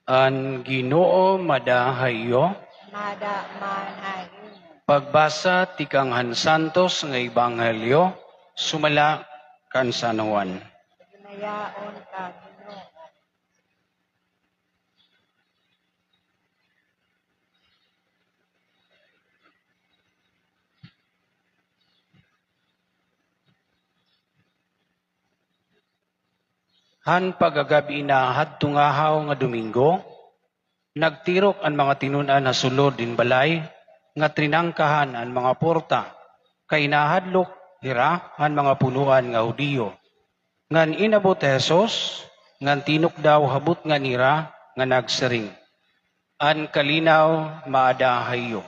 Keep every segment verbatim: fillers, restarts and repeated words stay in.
An Ginoo maada ha iyo. Maada man ha imo. Pagbasa tikang han Santos nga Ebanghelyo, sumala kan San Juan. Ginayaon ka, Ginoo. Han pag-agab-i na hadto nga haw nga Domingo, nagtirok an mga tinun-an ha sulod hin balay nga trinangkahan an mga porta, kay nahadlok hira han mga punoan nga Judio. Ngan inabot hi Jesus, ngan tinukdaw ha butnga nira, nga nagsiring, "An kalinaw maada ha iyo."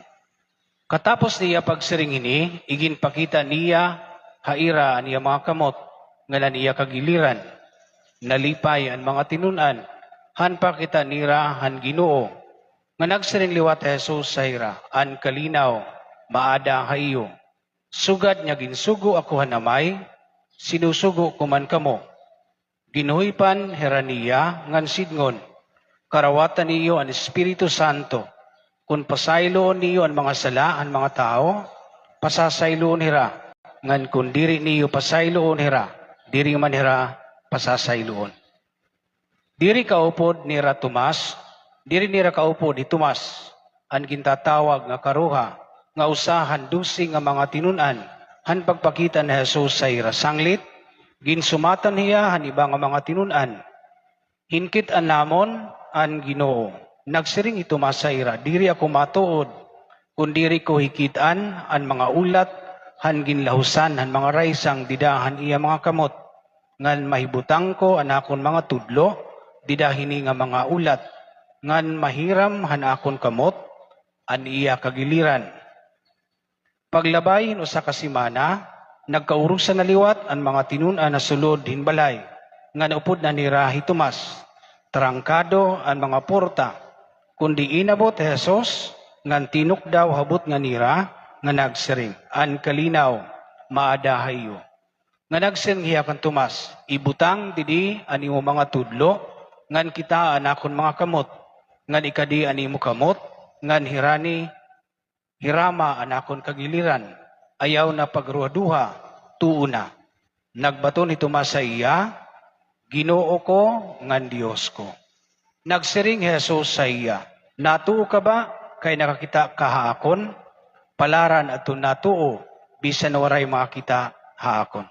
Katapos niya pagsiring hini, iginpakita niya ha ira an iya mga kamot ngan an iya kagiliran. Nalipay an mga tinun-an han pakita nira han Ginoo, nga nagsiring liwat hi Jesus ha ira, "An kalinaw maada ha iyo. Sugad nga ginsugo ako han Amay, sinusugo ko man kamo." Ginhuhipan hira niya ngan sidngon, "Karawatan niyo an Espiritu Santo. Kon pasayloon niyo an mga sala han mga tawo, pasasayloon hira, ngan kon diri niyo pasayloon hira, diri man hira pasasayloon." Diri kaupod nira Tomas, diri nira kaupod hi Tomas, an gintatawag nga Karuha, nga usa han dose nga mga tinun-an, han pagpakita ni Jesus ha ira sanglit, ginsumatan hiya han iba nga mga tinun-an, "Hinkit-an namon an Ginoo." Nagsiring hi Tomas ha ira, "Diri ako matuod kon diri ko hikit-an an mga ulat han ginlahusan han mga raysang dida han iya mga kamot, ngan mahibutang ko an akon mga tudlo dida hini nga mga ulat, ngan mahiram han akon kamot an iya kagiliran." Paglabay hin usa ka semana, nagkaurusan na liwat an mga tinun-an ha sulod hin balay, ngan upod na nira hi Tomas. Trangkado an mga porta, kundi inabot hi Jesus, ngan tinukdaw ha butnga nira, nga nagsiring, "An kalinaw maada ha iyo." Nga nagsiring hiya kan Tomas, "Ibutang didi an imo mga tudlo, ngan kitaa an akon mga kamot, ngan ikadi an imo kamot, ngan hirani hirama an akon kagiliran. Ayaw na pagduhaduha, tuo na." Nagbaton hi Tomas ha iya, "Ginoo ko ngan Dios ko." Nagsiring hi Jesus ha iya, "Natuo ka ba kay nakakita ka ha akon? Palaran adton natuo bisan waray makakita ha akon."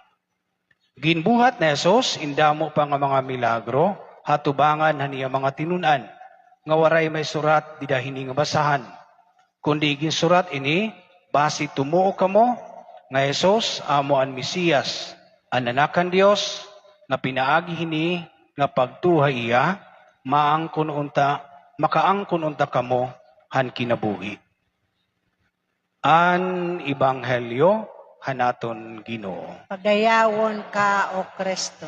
Ginbuhat ni Jesus in damo pa nga mga milagro ha atubangan han iya mga tinun-an, nga waray maisurat dida hini nga basahan. Kundi ginsurat ini basi tumuo kamo nga hi Jesus amo an Mesiyas, an Anak han Dios, nga pinaagi hini nga pagtuo ha iya, maangkon unta, makaangkon unta kamo han kinabuhi. An Ebanghelyo han aton Ginoo. Pagdayawon ka, O Kristo.